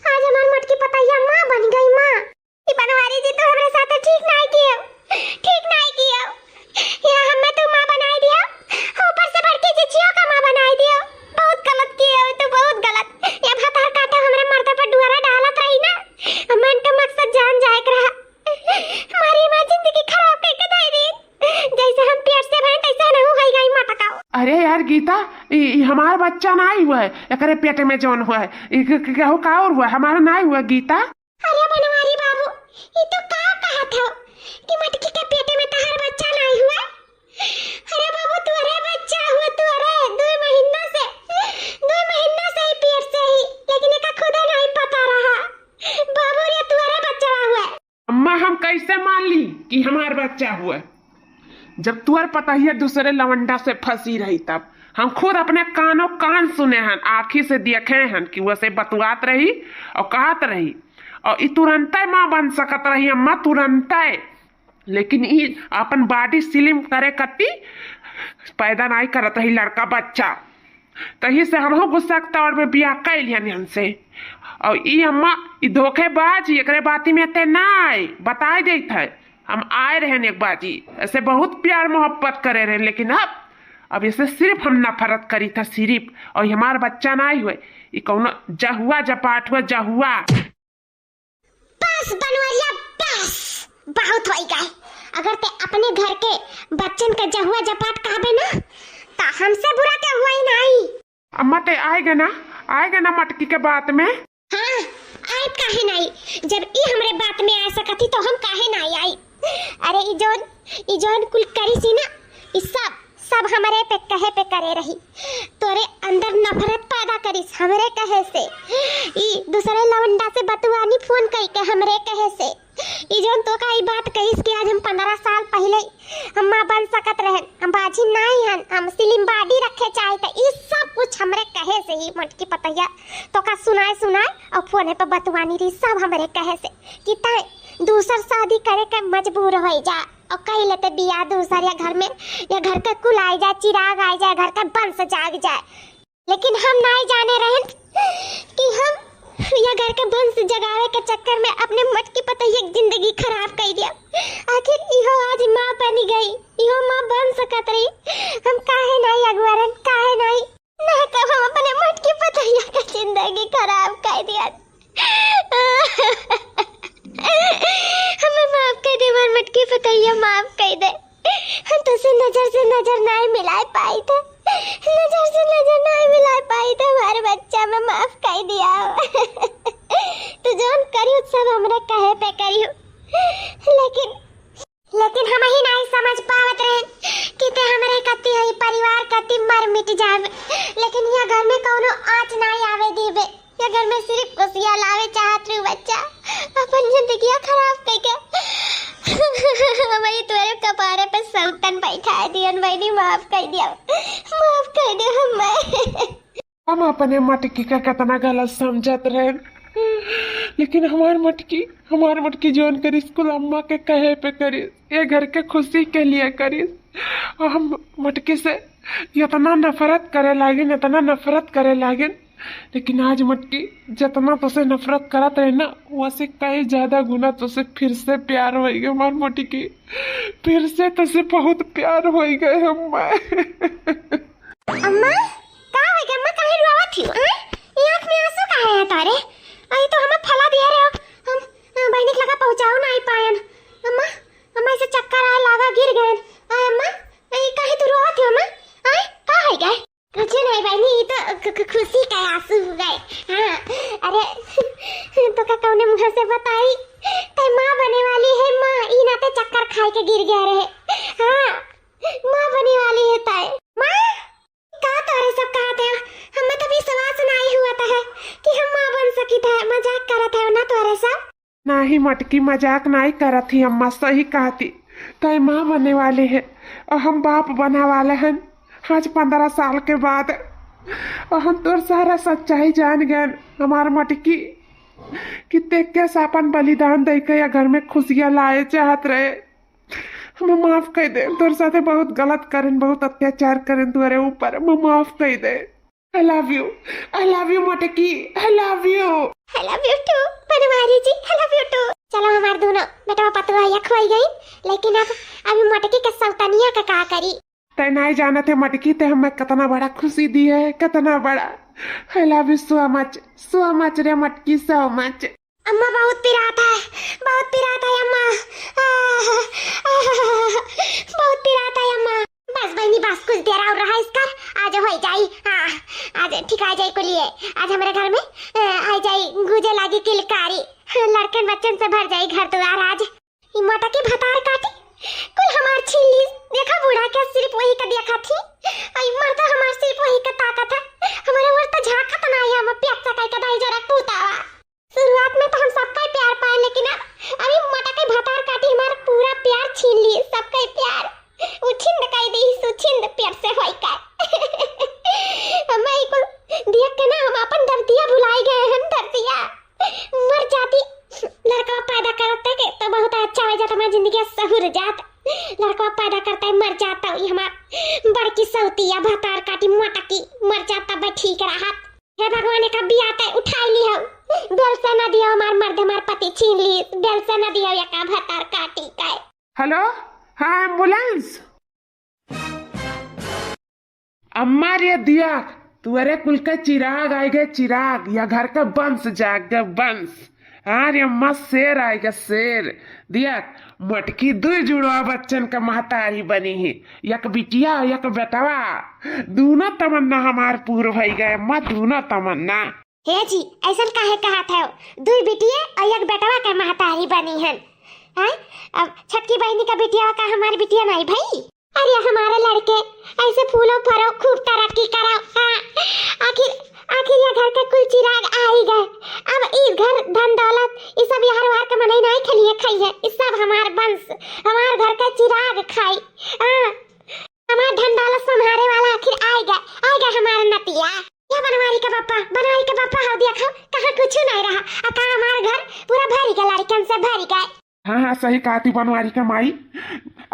आज हमार मोटकी पतैया माँ बन गई, माँ। ई बनवारी जी तो हमरे साथे ठीक नाई कियो, ठीक नाई कियो। यहाँ हमें तू माँ बनाई दियो, ऊपर से बड़की जिज्जियों का माँ बनाई दियो। बहुत गलत कियो, तू बहुत गलत। ये भतार काटा हमरे मर्दा पर डुअरा डालत रही ना, मन का मकसद जान जाए के रहा। हमारी माँ जिंदगी खराब करके दे दी, जैसे हम पेट से भरे तैसे नहीं होई गई माँ पकाओ। अरे यार गीता, ई, ई हमार बच्चा नाई हुआ है, एकरे पेट में जौन हुआ है, ई क-, क-, केहू का और हुआ है, हमारा नाई हुआ गीता। अरे बनवारी बाबू, ई तो का कहत हो कि मटकी के पेट में तहार बच्चा नाई हुआ? अरे बाबू, तोरे बच्चा हुआ, तोरे दो महीना से, दो महीना से ही पेट से ही, लेकिन एका खुदा नाई पता रहा। बाबू रे, तोरे बच्चा हुआ। अम्मा, हम कैसे मान ली कि हमार बच्चा हुआ? जब तुअर पतहिया दूसरे लवंडा से फंसी रही तब। हम खुद अपने कानों कान सुने हन, आँखी से देखे हन कि वैसे बतुआत रही और कहत रही, और ई तुरंते माँ बन सकत रही अम्मा, तुरंते। लेकिन ई अपन बॉडी स्लिम करे कती पैदा नाई करत रही लड़का बच्चा। तही से हमहू गुस्सा के तौर में बियाह कइ लिहन इनसे। और ई अम्मा, ई धोखेबाज, एकरे बाती में ते ना आए, बताई देत है। हम आए रहन एक बाजी, ऐसे बहुत प्यार मोहब्बत करे रहन, लेकिन अब, अब इसे सिर्फ हम नफरत करी था, सिर्फ। और ई हमार बच्चा नाई हुए, ई कौनो जहुआ जपाट हुआ, जहुआ। बस बनवरिया, बस, बहुत होई गए। अगर ते अपने घर के बच्चन का जहुआ जपाट कहबे ना, त हमसे बुरा के हुआ ही नाई। अम्मा, ते आएगा ना, आएगा ना मटकी के बात में? हाँ, आइब काहे नाई? जब ई हमरे बात में आ सकत ही तो हम काहे नाई आई? अरे ई जौन, ई जौन कुल करी सी ना, ई सब, सब हमरे पे कहे पे करे रही। तोरे अंदर नफरत पैदा करिस हमरे कहे से। ई दूसरे लवंडा से बतुआनी फोन कई के हमरे कहे से। ई जौन तोका ई बात कहिस कि आज हम पन्द्रह साल पहिले हम माँ बन सकत रहन, हम बाझिन नाई हन, हम स्लिम बॉडी रखे चाहे, त ई सब कुछ हमरे कहे से ही मोटकी पतैया तोका सुनाए सुनाए और फोने पे बतुआनी रही, सब हमरे कहे से कि तय दूसर शादी करे के मजबूर होई जा और कई लेते बियाह दूसर, या घर में, या घर के कुल आई जाए, चिराग आई जाए, घर के वंश जाग जाए। लेकिन हम नाई जाने रहन कि हम या घर के वंश जगावे के चक्कर में अपने मटकी पतैया के जिंदगी खराब कर दिया। आखिर इहो आज माँ बन गई, इहो माँ बन सकत रही। हम काहे नाई अगुआरन, काहे नाई? ना कब हम अपने मटकी पतैया के जिंदगी खराब कर दिया। हमें माफ कर दे, हमार मटकी पतैया, माफ कर दे। हम तोसे नजर से नजर नाई मिलाए पाई थे, नजर से नजर नाई मिलाए पाई थे। हमारे बच्चा में माफ कर दिया। तू जौन करियो सब हमरे कहे पे करियो, लेकिन, लेकिन हम ही नाई समझ पावत रहे कि ते हमरे कती है, परिवार कती मर मिट जाए, लेकिन यह घर में कौनो आँच नाई आवे दीबे। ये घर में सिर्फ खुशियाँ लावे चाहत रहू बच्चा, अपन जिंदगिया खराब कइके हमारी तोरे कपारे पे सौतन बैठा दियन। बहनी, माफ कर दिया, माफ कर दे हमें। हम अपने मटकी का कितना गलत समझत रहे, लेकिन हमार मटकी, हमार मटकी जौन करिस कुल अम्मा के कहे पे करिस, ये घर के खुशी के लिए करिस। और हम मटकी से इतना नफरत करे लागिन, इतना नफरत करे लागिन, लेकिन आज मटकी, जितना तोसे नफरत करत रहे ना, वैसे कई ज्यादा गुना तोसे फिर से प्यार होई गए हमार मटकी। फिर से तोसे बहुत प्यार होई गए हम। अम्मा, का होई गए अम्मा, काहे रोवत हियो, हैं? ई आँख में आँसू काहे है तारे? अई तो हमें फला दिया रहे हो, हम, अ, बहनी के लगा पहुँचाओ ना आई पायन। अम्मा, अम्मा, इसे चक्कर आए लागा, गिर गए। अई अम्मा, अई काहे तू रोवत हियो अम्मा? आए, का होई गए? कुछ नहीं बहनी, ई तो खु-, खु-, खुशी का आंसू हो गए। हाँ, अरे, तो का कौने मुँह से बताई? तय माँ बने वाली है, माँ, ई नाते चक्कर खाए के गिर गया रहे। हाँ, माँ बने वाली है तय। माँ, का तोरे सब नाही मटकी, मजाक नाही करत ही अम्मा, सही कहती। तय माँ बने वाले है और हम बाप बने वाले हैं आज पन्द्रह साल के बाद। और हम तोर सारा सच्चाई जान गए हमार मटकी, कि ते कैसे अपन बलिदान दे के या घर में खुशियाँ लाए चाहत रहे। हमें माफ कर दे, तोर साथे बहुत गलत करें, बहुत अत्याचार करें तोरे ऊपर, हमें माफ कर दे। I love you, I love you मटकी, I love you। I love you too बनवारी जी, I love you too। चलो हमार दोनों बेटवा पतोह एक होई गई, लेकिन अब अभी मटकी के सौतनिया का का करी? तै नाई जानत है मटकी, ते हमें कितना बड़ा खुशी दी है, कितना बड़ा। I love you so much, so much रे मटकी, so much। अम्मा बहुत पिरात है, बहुत पिरात है अम्मा। आह, आह, बहुत पिरात है अम्मा। बस बहिनी बस, कुछ देर और रहा इसकर, आज हो जाई। हाँ, आज ठीक आ जाई कुलिए। आज हमारे घर में अ, आ जाई, गूंजे लागी किलकारी। लड़कन बच्चन से भर जाई घर द्वार आज। ई मटकी भतार काटी, कुल हमार छीन ली। देखा बूढ़ा के सिर्फ वही का देखा थी, आई मर्दा हमार सिर्फ वही का ताकत है। हमारे ओर तो झांकत ना आया, हम प्यासा काई का दाई जरा पूतावा। शुरुआत में तो हम सबका ही प्यार पाए, लेकिन अब अभी मटकी भतार काटी हमार पूरा प्यार छीन ली, सबका ही प्यार। उछिंद कई दी, सुछिंद प्यार से होई का। हमें ई कुल देख के ना हम अपन दर्दिया भुलाई गए हैं, दर्दिया। मर जाती, लड़का पैदा करते के तो बहुत अच्छा हो जाता, हमारी जिंदगी सहूर जात। लड़का पैदा करते मर जाता, ये हमार बड़की सौतिया भतार काटी मटकी मर जाता, बे ठीक रहत। हे भगवान, एका बियाते उठाई ली हो, बेल से न दियो हमार मर्द, हमार पति छीन ली, बेल से न दियो एका भतार काटी के। हेलो, हाँ एम्बुलेंस। अम्मा रे दिया, तुअरे कुल के चिराग आए गए, चिराग, या घर का बंस जाग गए, बंस। हाँ रे अम्मा, शेर आए गए, शेर। दिया, मटकी दुई जुड़वा बच्चन का महतारी बनी ही, एक बिटिया, एक बेटवा। दूनो तमन्ना हमार पूर भई गए अम्मा, दूनो तमन्ना। हे जी, ऐसन काहे कहत हो? दुई बिटिये और एक बेटवा के महतारी बनी हन। हैं? अब छटकी बहिनी का बिटिया का हमार बिटिया नहीं भई? अरे हमारे लड़के, ऐसे फूलो फरो, खूब तरक्की करो। हाँ, आखिर, आखिर ये घर के कुल चिराग आ ही गए। अब ई घर, धन दौलत, ई सब यार वार के मनई नहीं खलिए खाई है। ई सब हमार बंस, हमार घर के चिराग खाई। हाँ, हमार धन दौलत संभारे वाला आखिर आएगा, आएगा हमार नतिया। या बनवारी का पापा, बनवारी का पापा, हो देखो, कहाँ कुछ नहीं रहा। आ का हमार घर पूरा भरी गया, लड़कन से भरी गए। हाँ, हाँ, सही कहती बनवारी का माई।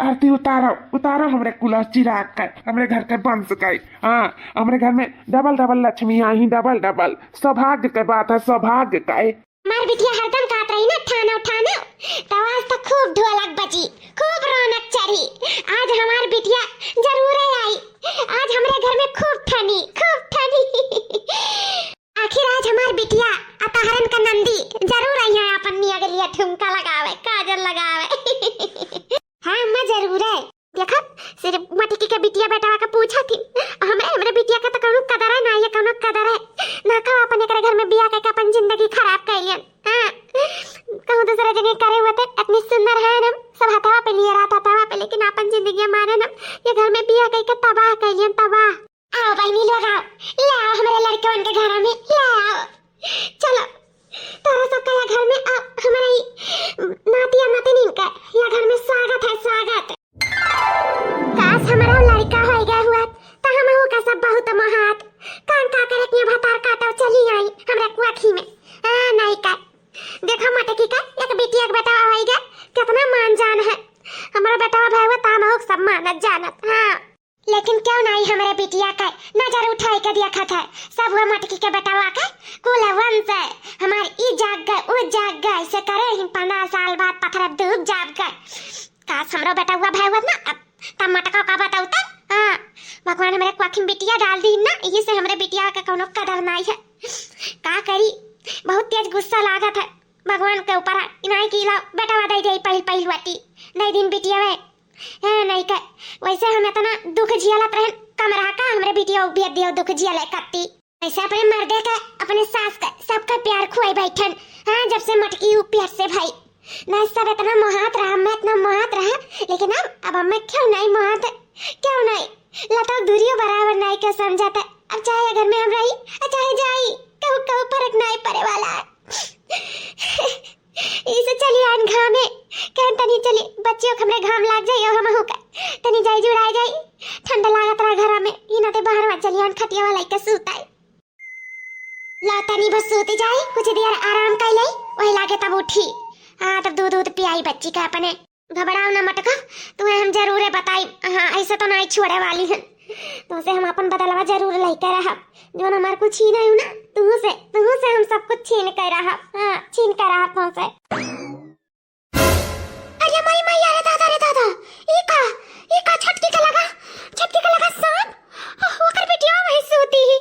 आरती उतारो, उतारो हमरे कुल चिराग का, हमरे घर के बंस का। हाँ, हमरे घर में डबल डबल लक्ष्मी आई, डबल डबल। सौभाग्य के बात है, सौभाग्य का। हमार बिटिया हरदम कहत रही ना, "ठानो, ठानो," तो आज तो खूब ढोलक बजी, खूब रौनक चढ़ी। आज हमार बिटिया जरूर आई, आज हमरे घर में खूब ठनी, खूब ठनी। आखिर आज हमार बिटिया अतहरन का नंदी जरूर आई है, अपन मियाँ के लिए ठुमका लगावे, काजल लगावे। हाँ अम्मा, जरूर है। देखत, सिर्फ मटकी के बिटिया बेटवा का पूछा थी। हमरे, हमरे बिटिया का तो कौनो कदर है ना, ये कौनो कदर है ना। का अपन एकरे घर में बियाह करके अपन जिंदगी खराब कर लियन। हाँ, कहूँ दूसरे जगह करे हुए थे, इतनी सुंदर है ना, सब हथवा पे लिए रहता हथवा पे, लेकिन अपन जिंदगी मारे ना, ये घर में बियाह करके तबाह कर लियन, तबाह। आओ बहिनी लोग आओ, ले आओ हमरे लड़कवन के घर में, ले आओ। चलो, तोरा सब का या घर में, आ, हमारे ई नातिया नातिनिन का या घर में स्वागत है, स्वागत। काश हमारा लड़का होई गया हुआ, तो हम का सब बहुत मोहात। कान का करे के भतार काटो चली आई हमरा कुआखी में। आ, नहीं का। देखो मटकी का, एक बिटिया के बेटा होई गया, कितना मान जान है। हमारा बेटा भाई हुआ, ताम हो सब मानत जानत। हाँ। लेकिन क्यों नहीं हमरे बिटिया के नजर उठाई के देखत है? सब हुआ मटकी के बेटवा के कुल वंश है। हमार ई जाग गए, ऊ जाग गए, ऐसे करे ही पन्द्रह साल बाद पथरब दूब जाग गए। काश हमरो बेटवा भय हुआ ना, अब तब मटका का बताऊ तब। हाँ, भगवान हमरे कुआखी में बिटिया डाल दी ना, यही से हमरे बिटिया के कौनो कदर नहीं है। का करी, बहुत तेज गुस्सा लागत है भगवान के ऊपर। इनाई की ला बेटवा दे दे पहिल पहिल वाटी, दे दिन बिटिया में। ए, नहीं के, वैसे हम इतना दुख झेलत रहन, कम रहा का हमरे बिटिया उबियत दियो दुख झेले कत्ती। वैसे अपने मर्दे के, अपने सास के, सबका प्यार खुआई बैठन। हाँ, जब से मटकी ऊ प्यार से भाई। नहीं सब इतना मोहात रहा, मैं इतना मोहात रहा, लेकिन अब, अब मैं क्यों नहीं मोहात, क्यों नहीं? लतो दूरियों बराबर नहीं के समझाता। अब चाहे घर में हम रही, और चाहे जाई, कहू, कहू फर्क नहीं पड़े वाला है। इसे चली आन घामे, कहन तनी चली, बच्चियों के हमरे घाम लाग जाई, और हमहू का तनी जाई जुड़ाई जाई, ठंड लागत रहा घरा में, ई नाते बाहर में चली आन खटिया वाला के सूत आई। ला तनी बस सूत जाई, कुछ देर आराम कर ले, वही लागे तब उठी। हाँ, तब दूध दूध पियाई बच्ची का अपने। घबराओ ना मटका, तुम्हें हम जरूर बताई। हाँ, ऐसे तो नहीं छोड़े वाली हन। तुमसे हम अपन बदलवा जरूर लेके रहब। जो हमार कुछ छीन आयु ना, तुमसे, तुमसे हम सब कुछ छीन के रहब। हाँ, छीन के रहब तुमसे। अरे माई, माई, अरे दादा, अरे दादा, ई का, ई का छटकी का लगा, छटकी का लगा सांप। ओह, ओकर बिटिया वही सूती ही।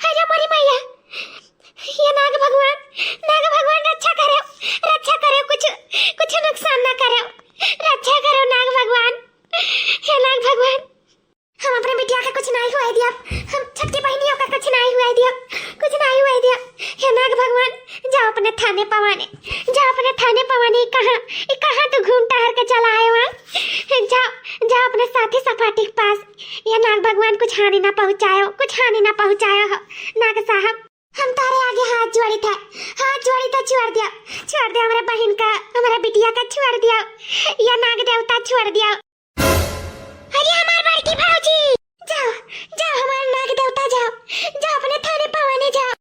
अरे मोरी मैया, ये नाग भगवान, नाग भगवान रक्षा करो, रक्षा करो, कुछ, कुछ नुकसान ना करो, रक्षा करो नाग भगवान, हे नाग भगवान। हम अपने बिटिया के कुछ नाई हुए दिया, हम छटकी बहनियों का कुछ नाई हुए दिया, कुछ नाई हुए दिया। हे नाग भगवान, जाओ अपने थाने पवाने, जाओ अपने थाने पवाने। ई कहाँ, ई कहाँ तू घूम टहर के चला आयो हाँ? जाओ, जाओ अपने साथी सपाटी के पास। ये नाग भगवान कुछ हानि ना पहुँचायो, कुछ हानि ना पहुँचायो हो नाग साहब। हम तारे आगे हाथ जोड़ी था, हाथ जोड़ी था, छोड़ दिया, छोड़ दिया हमारे बहन का, हमारे बिटिया का छोड़ दिया, या नाग देवता छोड़ दिया। अरे हमार बड़की भौजी, जाओ, जाओ हमार नाग देवता, जाओ, जाओ अपने थाने पवाने जाओ।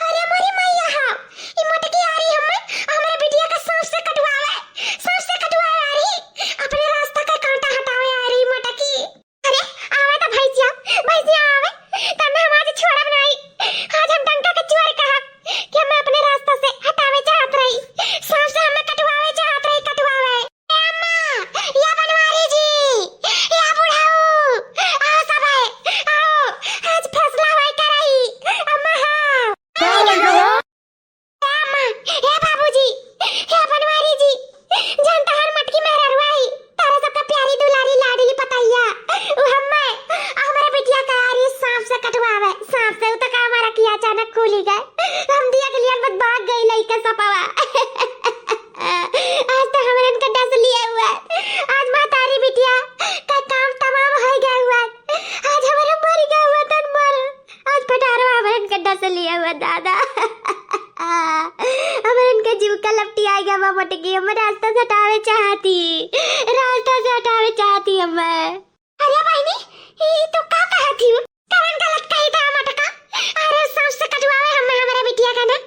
अरे मोरी मैया हो, ई मोटकी आ रही हमें, हमारे बिटिया का सांप से कटवावे, सांप से कटवावे आ रही, अपने रास्ता का कांटा हटावे आ रही मोटकी। अरे, आवे तो भैंसिया, भैंसिया आवे, तब हम आज छोड़ब नाई। आज हम डंका के चोर कहब कि हमें अपने रास्ता से हटावे चाहत रही, सांप से हमें कटवावे चाहत रही, कटवावे। ए अम्मा, या बनवारी जी, या बुढ़ऊ, आओ सब है, आओ, आज फैसला होई कराई, अम्मा हाँ। का भइया हो? अम्मा, हे बाबूजी, हे बनवारी जी, जान तहार मटकी मेहररुआ ही, तारा सबका प्यारी दुलारी लाडली पतैया, उ हम्मे, हमरे बिटिया का यारी सांप से कटवावे, सांप से उ तो का हमारा की अचानक खुली गए, हम दिया के लिए बस भाग गई लइका सपवा। आज तो हमरन का डस लिया हुआ, आज महतारी बिटिया का काम तमाम हो गया हुआ, आज हमारा मर गया हुआ तन मर। आज पटारो हमरन के डस लिया हुआ दादा। हमरन के जीव का लपटी आ गया बा मोटकी, हमर रास्ता से हटावे चाहती, रास्ता से हटावे चाहती हमें। अरे बहिनी, ई तू का कहत ही? कवन गलत कही था मोटका? अरे सांप से कटवावे हमें हमरे बिटिया का ना,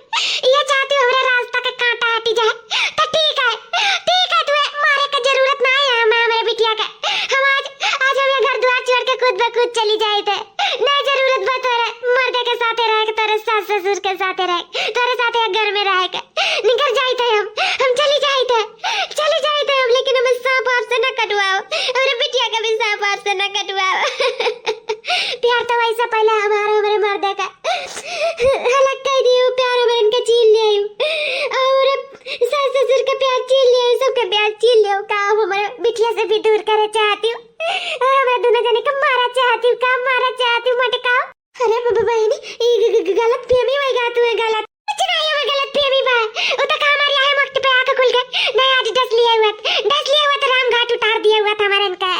ये चाहती हूँ हमरे रास्ता का कांटा हटी जाए। तो ठीक है, ठीक है, तुहे मारे का जरूरत ना है हमें हमरे बिटिया का। हम आज, आज हम ये घर द्वार छोड़ के खुद ब खुद चली जाए थे। ना जरूरत बा तोरे मर्दे के साथे रहे के, तोरे सास ससुर के साथे रहे, तोरे साथे एक घर में रहे के। निकल जाइत है हम, हम चली जाइत है, चली जाइत है हम, लेकिन हमें सांप वाप से न कटवाओ, हमरे बिटिया का भी सांप वाप से न कटवाओ। प्यार तो वैसे पहले हमारा, हमरे मर्दे का हलक कह दियो, प्यार हमरे इनके छीन ले आयो, और सास ससुर का प्यार छीन ले आयो, सबका प्यार छीन ले आयो। का अब हमरे बिटिया से भी दूर करे चाहती हूँ? और हमें दोनों जने का मारा चाहती हूँ, का मारा चाहती हूँ, मटकाओ। अरे ब-, ब-, बहिनी, ई ग-, ग-, ग-, गलत फहमी होई गा, तू है गलत। कुछ नहीं, हमें गलत फहमी बा। उ तो का हमारे यहाँ वक्त पे आके खुल गए। नहीं, आज डस लिया हुआ, डस लिया हुआ तो राम घाट उतार दिया हुआ था हमारे इनका।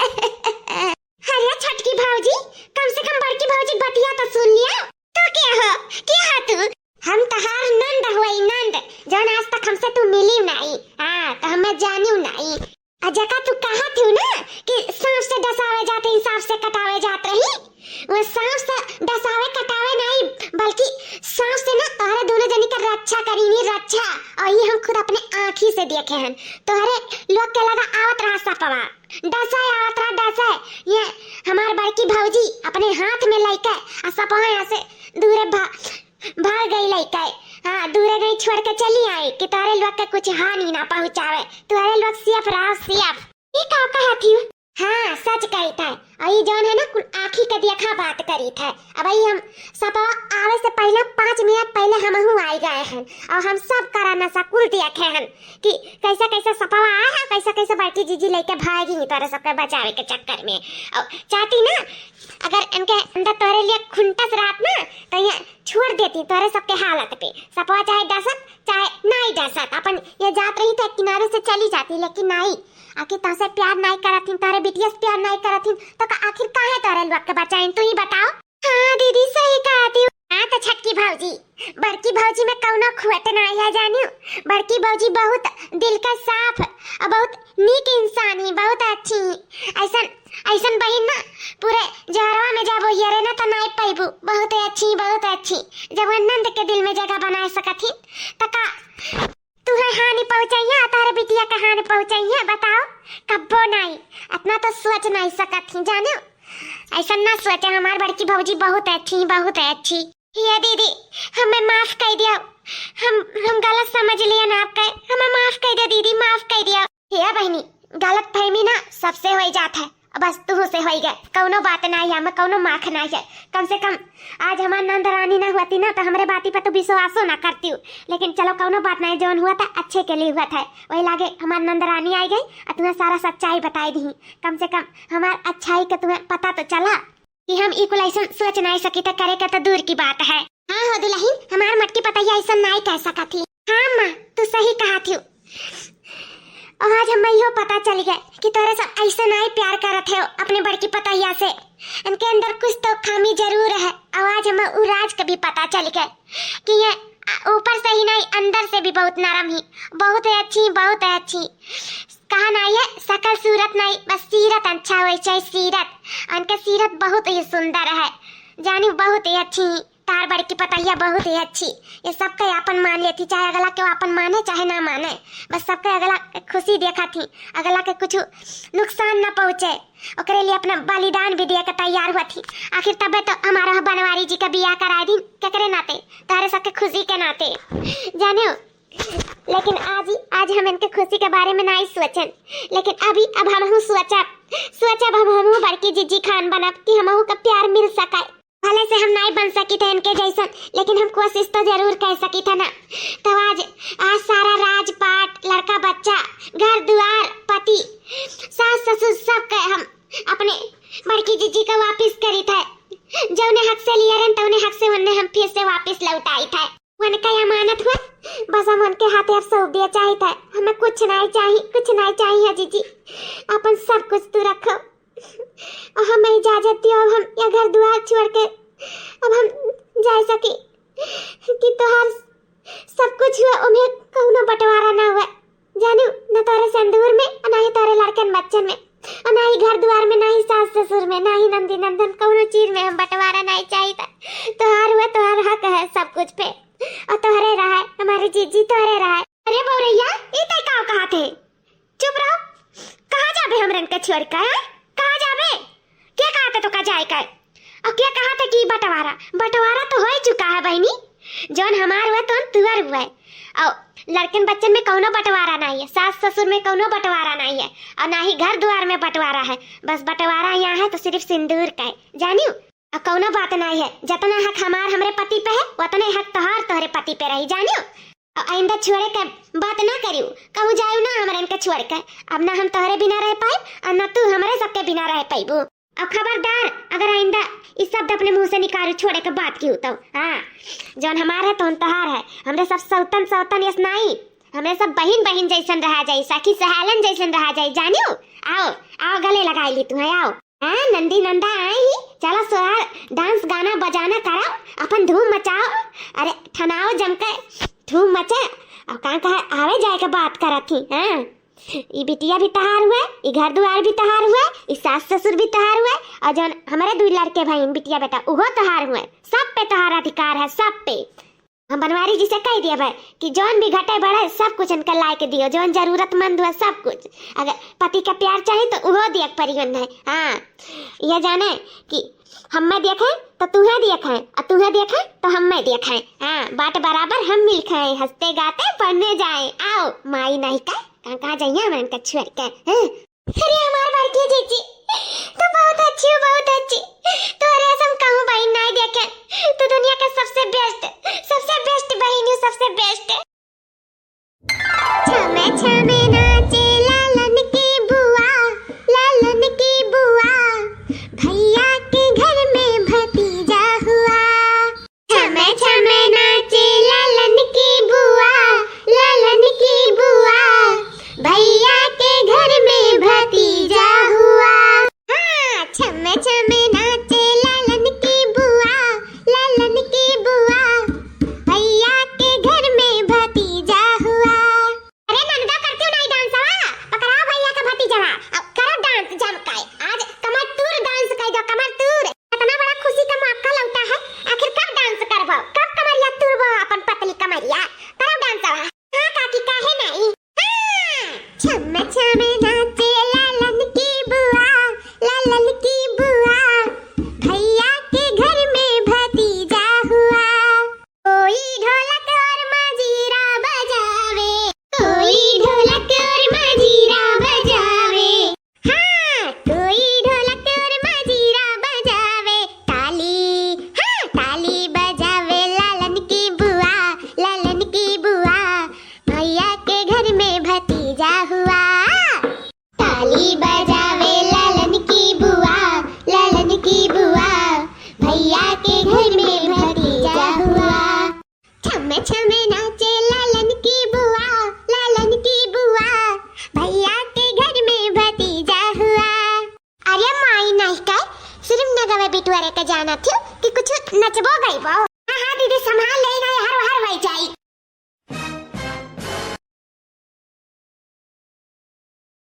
अरे छोटकी भौजी, कम से कम बड़की भौजी बतिया तो सुन लिया। तो क्या हो, क्या हो तू? हम तहार नंद हुई नंद, जौन आज तक हमसे तू मिली नहीं। हाँ, तो हमें जानियो नहीं। आ जका तू कहत हूँ ना कि सांप से डसावे जात रही, सांप से कटावे जात रही, वो सांप से डसावे कटावे नहीं, बल्कि सांप से ना तोहरे दोनों जनी के रक्षा करीनी, रक्षा। और ये हम खुद अपने आँखी से देखे हन, तोहरे लोग के लगा आवत रहा सपवा, डसे आवत रहा, डसे। ये हमार बड़की भौजी अपने हाथ में लेके आ सपवा यहाँ से दूरे भा-, भाग गई लइका। हाँ, दूरे गई छोड़ के चली आई कि तोहरे लोग के कुछ हानि ना पहुँचावे। तोहरे लोग सेफ रहो, सेफ। ई का कहत ही? हाँ, सच कही था। और ई जौन है ना, कुल आँखी के देखा बात करी था। अब ई हम सपवा आवे से पहले, पाँच मिनट पहले हमहू आई गए हैं और हम सब करा नशा कुल देखे हैं कि कैसा कैसा सपवा आया है, कैसा कैसा बड़की जीजी लेके भागी तोरे सबके बचावे के चक्कर में। और चाहती ना, अगर इनके अंदर तोरे लिए खुंटस रात ना, तो ये छोड़ देती तोरे सबके हालत पे। सपवा चाहे डसत, चाहे नाई डसत, अपन ये जात रही तो किनारे से चली जाती, लेकिन नाई। आखिर तोसे प्यार नाई करत हिन, तोरे बिटिया से प्यार नाई करत हिन, तो का आखिर काहे तोरे लोग के बचाइन, तू ही बताओ। हाँ दीदी, सही कहती हूँ। हाँ तो छटकी भौजी, बड़की भौजी में कउनो खुअत नाई है जानियो। बड़की भौजी बहुत दिल का साफ और बहुत नीक इंसान ही, बहुत अच्छी ही। ऐसन, ऐसन बहिन ना पूरे जहरवा में जब ओहियरे ना त नाई पैबू। बहुत अच्छी, बहुत अच्छी। जब वो नंद के दिल में जगह बनाए सकत ही त का तुहे हानि पहुँचइहे, तोहरे बिटिया के हानि पहुँचइहे, बताओ? कब्बो नाई। इतना तो सोच नाई सकत ही जानो। ऐसन ना सोचे, हमार बड़की भौजी बहुत अच्छी, बहुत अच्छी। ये दीदी, हमें माफ कर दियो, हम, हम गलत समझ लियन आपके, हमें माफ कर दियो दीदी, माफ कर दियो। हे बहिनी, गलत फहमी ना सबसे होई जात है, बस तुहू से होई गए, कउनो बात नाई है, हमें कउनो माख नाई है। कम से कम आज हमार नंद रानी ना हुअती ना तो हमरे बाती पर तू विश्वासो ना करती हूँ। लेकिन चलो कउनो बात नाई, जौन हुआ था अच्छे के लिए हुआ था। वही लागे हमार नंद रानी आई गई और तुम्हें सारा सच्चाई बताई दी। कम से कम हमार अच्छाई का तुम्हें पता तो चला कि हम ई कुल ऐसन सोच नाई सकी थे, करे के तो दूर की बात है। हाँ हो दुलहिन, हमार मटकी पतैया ऐसन नाई कह सकत ही। हाँ माँ, तू सही कहा थी। और आज हमें इहो पता चल गए कि तोरे सब ऐसे नाई प्यार करत है अपने बड़की पतैया से। इनके अंदर कुछ तो खामी जरूर है। और आज हमें उ राज का भी पता चल गए कि ये ऊपर से ही नहीं, अंदर से भी बहुत नरम ही, बहुत ही अच्छी, बहुत ही अच्छी। कहा नाई है, सकल सूरत नाई, बस सीरत अच्छा होई चाहे सीरत। इनके सीरत बहुत ही सुंदर है, जानी बहुत ही अच्छी। तार बड़की पतैया बहुत ही अच्छी, ये सबके आपन मान लेती, चाहे अगला के आपन माने चाहे ना माने, बस सबके अगला के खुशी देखा थी, अगला के कुछ नुकसान ना पहुँचे, ओकरे लिए अपना बलिदान भी दिए के तैयार हुआ थी। आखिर तबे तो हमारा बनवारी जी का बियाह करा दी, केकरे नाते, तारे सबके खुशी के नाते, जानियो। लेकिन आज ही, आज हम इनके खुशी के बारे में नाई सोचन, लेकिन अभी अब हमहू सोचब, सोचब हम, हमहू बड़की जिज्जी खान बनब कि हमहू का प्यार मिल सके। भले से हम नाई बन सकी थे इनके जैसन, लेकिन हम कोशिश तो जरूर कर सकी थे ना। तो आज, आज सारा राजपाट, लड़का बच्चा, घर दुआर, पति, सास ससुर सब के हम अपने बड़की जिज्जी का वापिस करी थे। जौने हक से लिए रहन, तौने हक से उन्हें हम फिर से वापिस लौटाई थे। उनका अमानत हुआ, बस हम उनके हाथे अब सौंप दिया चाही थे। हमें कुछ नाई चाही, कुछ नाई चाही है जिज्जी, अपन सब कुछ तू रखो। और हमें इजाजत दियो, अब हम यह घर दुआर छोड़ के अब हम जा सकी कि तोहार सब कुछ हुआ, उन्हें कौनो बंटवारा ना हुआ, जानू, न तोरे सिंदूर में, और ना ही तोरे लड़कन बच्चन में, और ना ही घर दुआर में, ना ही सास ससुर में, ना ही नंदी नंदन, कौनो चीज में हम बंटवारा नहीं चाहिए। तोहार हुआ, तोहार हक है सब कुछ पे, और तोहरे रहा है, हमारी जीजी तोहरे रहा है। अरे बौरैया, ई तै का कहा थे? चुप रहो। कहाँ जाबे हमरन के छोड़ के, हैं? कहाँ जाबे? के कहा थे तो का जाए का? और के कहा थे कि बंटवारा? बंटवारा तो हो ही चुका है बहनी। जौन हमार हुआ, तौन तुहर हुआ है। और लड़कन बच्चन में कौनो बंटवारा नहीं है, सास ससुर में कौनो बंटवारा नहीं है, और ना ही घर दुआर में बंटवारा है। बस बंटवारा यहाँ है तो सिर्फ सिंदूर का है, जानियो। और कौनो बात नहीं है, जितना हक हमार हमरे पति पे है, उतने हक तोहार तोहरे पति पे रही, जानियो। और आइंदा छोड़े के बात ना करियो, कहूँ जायु ना हमरन के छोड़ के। अब ना हम तोहरे बिना रह पाइब, और ना तू हमरे सबके बिना रह पाइबू। और खबरदार, अगर आइंदा ई शब्द अपने मुंह से निकालू छोड़े के बात की हो तो, हाँ, जौन हमार है तौन तोहार है। हमरे सब सौतन सौतन यस नाई, हमरे सब बहिन बहिन जैसन रहा जाई, सखी सहेलन जैसन रहा जाई, जानियो। आओ, आओ गले लगाई ली तुम्हें, आओ। हाँ, नंदी नंदा आए ही, चलो सोहर, डांस, गाना, बजाना कराओ, अपन धूम मचाओ। अरे, ठनाओ जम के, धूम मचे। अब का कहे, आवे जाए के बात करत ही, हाँ? ई बिटिया भी तहार हुए, ई घर दुआर भी तहार हुए, ई सास ससुर भी तहार हुए, और जौन हमारे दुई लड़के भाई, बिटिया बेटा, उहो तहार हुए। सब पे तहार अधिकार है, सब पे। हम बनवारी जी से कह दिया भाई कि जौन भी घटे बढ़े सब कुछ इनका लाए के दियो, जौन जरूरतमंद हुआ सब कुछ। अगर पति का प्यार चाहे तो उहो दिया के परी उन्हें। हाँ, ये जाने कि हमें देखे तो तुहे देखे, और तुहे देखे तो हमें देखे। हाँ, बाट बराबर हम मिल खाए, हंसते गाते बढ़ने जाए। आओ माई नहीं का, कहाँ कहाँ जाइए हम इनका छोड़ के, हाँ? अरे हमार बड़की जीजी, तू बहुत अच्छी हो, बहुत अच्छी। तोहरे ऐसन कहूँ बहिन नहीं देखे। तू दुनिया के सबसे best, सबसे best बहिन हो, सबसे best। छमे छमे नाचे लालन की बुआ, लालन की बुआ, भैया के घर में भतीजा हुआ। छमे छमे नाचे लालन की बुआ, लालन की बुआ, भैया के घर में भतीजा हुआ। हाँ, छमे छमे नाचे छम छम नाचे लालन की बुआ, लालन की बुआ, भैया के घर में भतीजा हुआ। अरे माई, नहीं का सिर्फ नगवे बिटुअरे का जाना थी कि कुछ नचबो गइबो?